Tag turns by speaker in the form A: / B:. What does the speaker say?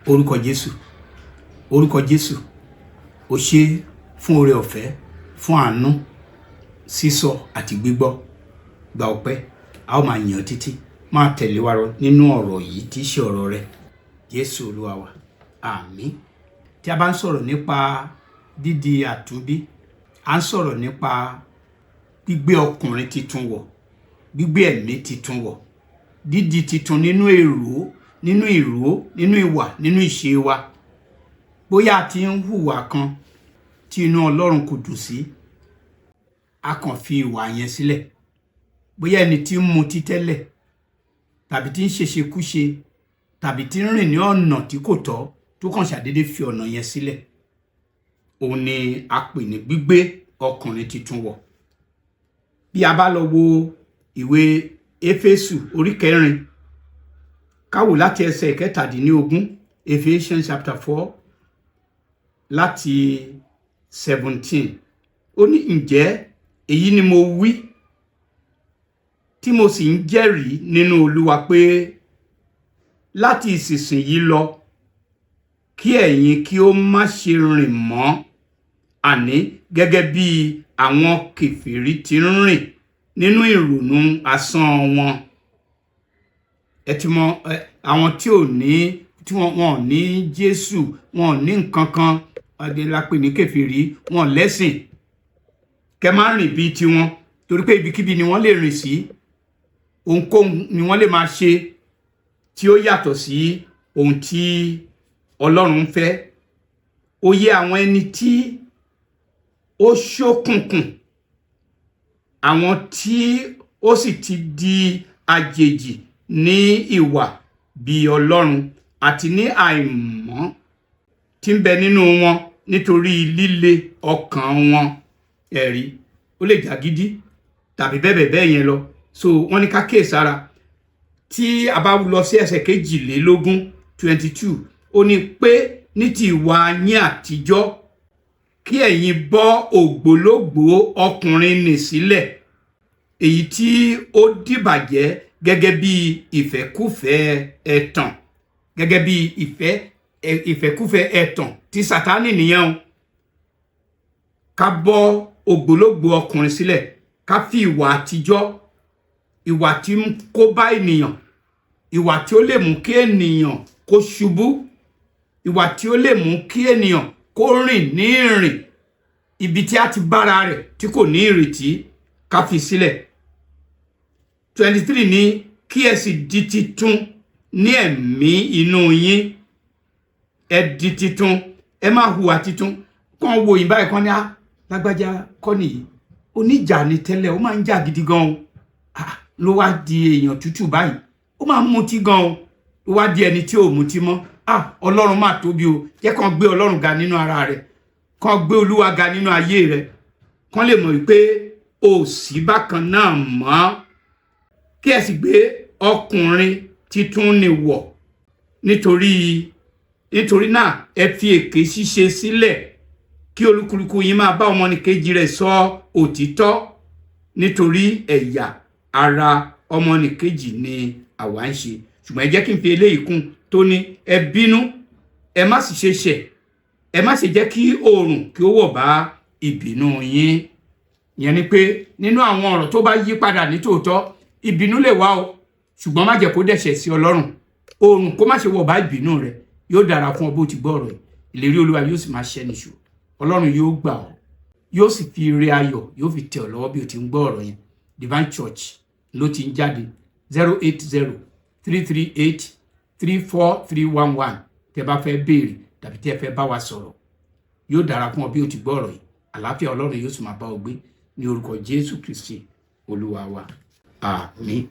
A: Orúkọ Jésù, orúkọ Jésù, ó ṣe fún oore ọ̀fẹ́, fún àánú, sísọ àti gbígbọ́. Gba ọpẹ́, a ó máa yàn ọ́ títí. Máa tẹ̀lé wa lọ nínú ọ̀rọ̀ yìí tí í ṣe ọ̀rọ̀ rẹ. Jésù Olúwa wa, àmín. Tí a bá ń sọ̀rọ̀ nípa dídi àtúnbí, à ń sọ̀rọ̀ nípa gbígbé ọkùnrin titun wọ̀, gbígbé ẹ̀mí titun wọ̀, dídi titun nínú èrò, nínú ìró, nínú ìwà, nínú ìṣe wa. Bóyá a ti ń hùwà kan tí inú Ọlọ́run kò dùn sí, a kàn fi ìwà yẹn sílẹ̀. Bóyá ẹni tí ń mutí tẹ́lẹ̀, tàbí tí ń ṣèṣekúṣe, tàbí tí ń rìn ní ọ̀nà tí kò tọ́, tó kàn ṣàdédé fi ọ̀nà yẹn sílẹ̀, òun ni a pè ní gbígbé ọkùnrin titun wọ̀. Bí a bá lọ wo ìwé Éfésù orí 4, ká wò láti ẹsẹ̀ 17, Ephesians chapter 4 láti 17, ó ní, "Ǹjẹ́ èyí ni mo wí, tí mo sì ń jẹ́rìí nínú Olúwa, pé láti ìsinsìnyí lọ, kí ẹ̀yin kí ó má ṣe rìn mọ́, àní gẹ́gẹ́ bí àwọn kèfèrí ti ń rìn nínú ìrònú asán wọn." Ẹ ti mọ àwọn tí ò ní, tí wọn ò ní Jésù, wọn ò ní nǹkan kan, ọdẹ la pè ní kèfèrí, wọn ò lẹ́sìn. Kẹ má rìn bíi tiwọn, torí pé ibikíbi ni wọ́n lè rìn sí, ohunkóhun ni wọ́n lè máa ṣe tí ó yàtọ̀ sí ohun tí Ọlọ́run ń fẹ́. Òye àwọn ẹni tí ó ṣókùnkùn, àwọn tí ó sì ti di àjèjì ní ìwà bí Ọlọ́run àti ní àìmọ́ tí ń bẹ nínú wọn nítorí líle ọkàn wọn. Ẹ̀rí ó lè jàgídí tàbí bẹ́ẹ̀ bẹ́ẹ̀ bẹ́ẹ̀ yẹn lọ. So wọ́n ní ká kíyèsára. Tí a bá lọ sí ẹsẹ̀ 22, 22, ó ní pé ní ti ìwà yín àtijọ́, kí ẹ̀yin bọ́ ògbólógbòó ọkùnrin nì sílẹ̀, èyí tí ó dìbàjẹ́ gẹ́gẹ́ bí ìfẹ́kúfẹ̀ẹ́ ẹ̀tàn, gẹ́gẹ́ bí ìfẹ́kúfẹ̀ẹ́ ẹ̀tàn tí Sátánì nìyẹn o. Ká bọ́ ògbólógbòó ọkùnrin sílẹ̀, ká fi ìwà àtijọ́, ìwà tí ń kó bá ènìyàn, ìwà tí ó lè mú kí ènìyàn kó ṣubú, ìwà tí ó lè mú kí ènìyàn kó rìn ní ìrìn ibi tí a ti bára rẹ̀ tí kò ní ìrètí, ká fi sílẹ̀. 23 ní kí ẹ sì di titun ní ẹ̀mí inú yín. Ẹ di titun, ẹ má hùwà titun. Kàn wo yín báyìí, kàn ní, "Á lágbájá kọ́ nìyí, oníjà ni tẹ́lẹ̀, ó máa ń jà gidi gan o. Ah, ló wá di èèyàn tútù báyìí. Ó máa ń mutí gan o, ló wá di ẹni tí ò mutí mọ́. Ah, Ọlọ́run máa tóbi o." Jẹ́ kàn gbé Ọlọ́run ga nínú ara rẹ̀, kàn gbé Olúwa ga nínú ayé rẹ̀, kàn lè mọ̀ wípé o sì bákan náà mọ́. Kí ẹ sì gbé ọkùnrin titun ni wọ̀. Nítorí náà, ẹ fi èké ṣíṣe sílẹ̀, kí olúkúlùkù yín máa bá ọmọnìkejì rẹ̀ sọ òtítọ́, nítorí ẹ̀yà ara ọmọnìkejì ni àwa ń ṣe. Ṣùgbọ́n ẹ jẹ́ kí n fi eléyìí kún, tó ní, "Ẹ bínú, ẹ má sì ṣe ṣẹ̀, ẹ má ṣe jẹ́ kí oòrùn kí ó wọ̀ bá ìbínú yín." Ìyẹn ni pé nínú àwọn ọ̀rọ̀ tó bá yí padà ní tòótọ́, ìbínú lè wá o, ṣùgbọ́n má jẹ́ kó dẹ̀ṣẹ̀ sí Ọlọ́run. Oòrùn kó má ṣe wọ̀ bá ìbínú rẹ. Yóò dára fún ọ bó ti gbọ́ ọ̀rọ̀ yìí. Ìlérí Olúwa yóò sì máa ṣẹ nìṣó. Ọlọ́run yóò gbà ọ́, yóò sì fi ire ayọ̀, yóò fi tẹ̀ ọ́ lọ́wọ́ bí o ti ń gbọ́ ọ̀rọ̀ yẹn. Divine Church ló ti ń jáde. 08033834311 tẹ́ bá fẹ́ béèrè tàbí tẹ́ fẹ́ bá wa sọ̀rọ̀. Yóò dára fún ọ bí o ti gbọ́ ọ̀rọ̀ yìí. Àlàáfíà Ọlọ́run yóò sì máa bá ọ gbé ní orúkọ Jésù Kristi Olúwa wa, àmín.